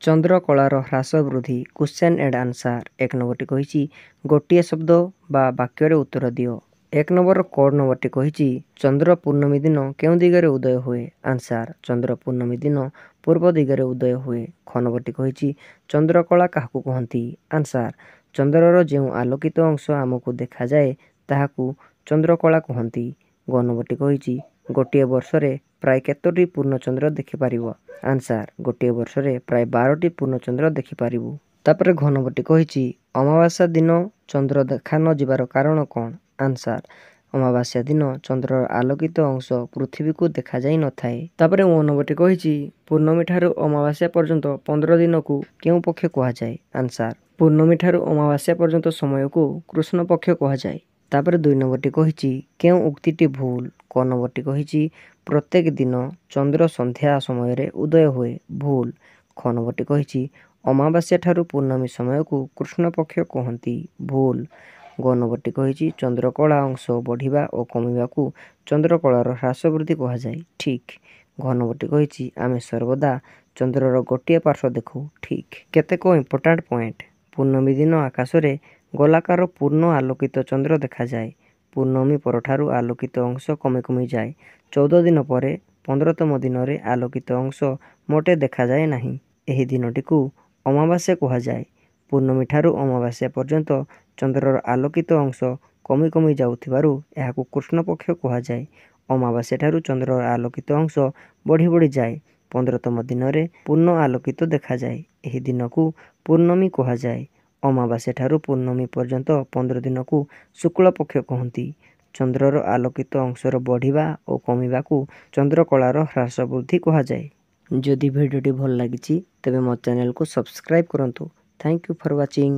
ଚନ୍ଦ୍ରକଳାର ହ୍ରାସ ବୃଦ୍ଧି, question and answer. 1 ନମ୍ବରଟି କହିଛି, ଗୋଟିଏ ଶବ୍ଦ ବା ବାକ୍ୟରେ ଉତ୍ତର ଦିଅ। 1 ନମ୍ବରର କୋଡ଼ ନମ୍ବରଟି କହିଛି, ଚନ୍ଦ୍ର ପୂର୍ଣ୍ଣମୀ ଦିନ କେଉଁ ଦିଗରେ ଉଦୟ ହୁଏ? ଆନ୍ସାର୍, ଚନ୍ଦ୍ର ପୂର୍ଣ୍ଣମୀ ଦିନ ପୂର୍ବ ଦିଗରେ ଉଦୟ ହୁଏ। ଖ ନମ୍ବରଟି କହିଛି, ଚନ୍ଦ୍ରକଳା କାହାକୁ କୁହନ୍ତି? ଆନ୍ସାର୍, ଚନ୍ଦ୍ରର ଯେଉଁ ଆଲୋକିତ ଅଂଶ ଆମକୁ ଦେଖାଯାଏ ତାହାକୁ ଚନ୍ଦ୍ରକଳା କୁହନ୍ତି। ଗ ନମ୍ବରଟି କହିଛି, ଗୋଟିଏ ବର୍ଷରେ ପ୍ରାୟ କେତୋଟି ପୂର୍ଣ୍ଣଚନ୍ଦ୍ର ଦେଖିପାରିବ? ଆନ୍ସାର୍, ଗୋଟିଏ ବର୍ଷରେ ପ୍ରାୟ 12ଟି ପୂର୍ଣ୍ଣଚନ୍ଦ୍ର ଦେଖିପାରିବୁ। ତାପରେ ଘ ନମ୍ବରଟି କହିଛି, ଅମାବାସ୍ୟା ଦିନ ଚନ୍ଦ୍ର ଦେଖା ନ ଯିବାର କାରଣ କ'ଣ? ଆନ୍ସାର୍, ଅମାବାସ୍ୟା ଦିନ ଚନ୍ଦ୍ରର ଆଲୋକିତ ଅଂଶ ପୃଥିବୀକୁ ଦେଖାଯାଇ ନଥାଏ। ତାପରେ ଓ ନମ୍ବରଟି କହିଛି, ପୂର୍ଣ୍ଣମୀ ଠାରୁ ଅମାବାସ୍ୟା ପର୍ଯ୍ୟନ୍ତ 15 ଦିନକୁ କେଉଁ ପକ୍ଷ କୁହାଯାଏ? ଆନ୍ସାର୍, ପୂର୍ଣ୍ଣମୀ ଠାରୁ ଅମାବାସ୍ୟା ପର୍ଯ୍ୟନ୍ତ ସମୟକୁ କୃଷ୍ଣ ପକ୍ଷ କୁହାଯାଏ। ତାପରେ 2 ନମ୍ବରଟି କହିଛି, କେଉଁ ଉକ୍ତିଟି ଭୁଲ? କ ନମ୍ବରଟି କହିଛି, ପ୍ରତ୍ୟେକ ଦିନ ଚନ୍ଦ୍ର ସନ୍ଧ୍ୟା ସମୟରେ ଉଦୟ ହୁଏ। ଭୁଲ। ଖ ନମ୍ବରଟି କହିଛି, ଅମାବାସ୍ୟା ଠାରୁ ପୂର୍ଣ୍ଣମୀ ସମୟକୁ କୃଷ୍ଣ ପକ୍ଷ କୁହନ୍ତି। ଭୁଲ। ଗ ନମ୍ବରଟି କହିଛି, ଚନ୍ଦ୍ରକଳା ଅଂଶ ବଢ଼ିବା ଓ କମିବାକୁ ଚନ୍ଦ୍ରକଳାର ହ୍ରାସ ବୃଦ୍ଧି କୁହାଯାଏ। ଠିକ୍। ଘ ନମ୍ବରଟି କହିଛି, ଆମେ ସର୍ବଦା ଚନ୍ଦ୍ରର ଗୋଟିଏ ପାର୍ଶ୍ୱ ଦେଖୁ। ଠିକ୍। କେତେକ ଇମ୍ପୋର୍ଟାଣ୍ଟ ପଏଣ୍ଟ। ପୂର୍ଣ୍ଣମୀ ଦିନ ଆକାଶରେ ଗୋଲାକାର ପୂର୍ଣ୍ଣ ଆଲୋକିତ ଚନ୍ଦ୍ର ଦେଖାଯାଏ। ପୂର୍ଣ୍ଣମୀ ପରଠାରୁ ଆଲୋକିତ ଅଂଶ କମି କମି ଯାଏ। 14 ଦିନ ପରେ 15ତମ ଦିନରେ ଆଲୋକିତ ଅଂଶ ମୋଟେ ଦେଖାଯାଏ ନାହିଁ। ଏହି ଦିନଟିକୁ ଅମାବାସ୍ୟା କୁହାଯାଏ। ପୂର୍ଣ୍ଣମୀ ଠାରୁ ଅମାବାସ୍ୟା ପର୍ଯ୍ୟନ୍ତ ଚନ୍ଦ୍ରର ଆଲୋକିତ ଅଂଶ କମି କମି ଯାଉଥିବାରୁ ଏହାକୁ କୃଷ୍ଣପକ୍ଷ କୁହାଯାଏ। ଅମାବାସ୍ୟା ଠାରୁ ଚନ୍ଦ୍ରର ଆଲୋକିତ ଅଂଶ ବଢ଼ି ବଢ଼ି ଯାଏ। 15ତମ ଦିନରେ ପୂର୍ଣ୍ଣ ଆଲୋକିତ ଦେଖାଯାଏ। ଏହି ଦିନକୁ ପୂର୍ଣ୍ଣମୀ କୁହାଯାଏ। ଅମାବାସ୍ୟା ଠାରୁ ପୂର୍ଣ୍ଣମୀ ପର୍ଯ୍ୟନ୍ତ 15 ଦିନକୁ ଶୁକ୍ଳପକ୍ଷ କୁହନ୍ତି। ଚନ୍ଦ୍ରର ଆଲୋକିତ ଅଂଶର ବଢ଼ିବା ଓ କମିବାକୁ ଚନ୍ଦ୍ରକଳାର ହ୍ରାସ ବୃଦ୍ଧି କୁହାଯାଏ। ଯଦି ଭିଡ଼ିଓଟି ଭଲ ଲାଗିଛି ତେବେ ମୋ ଚ୍ୟାନେଲକୁ ସବସ୍କ୍ରାଇବ୍ କରନ୍ତୁ। Thank you for watching.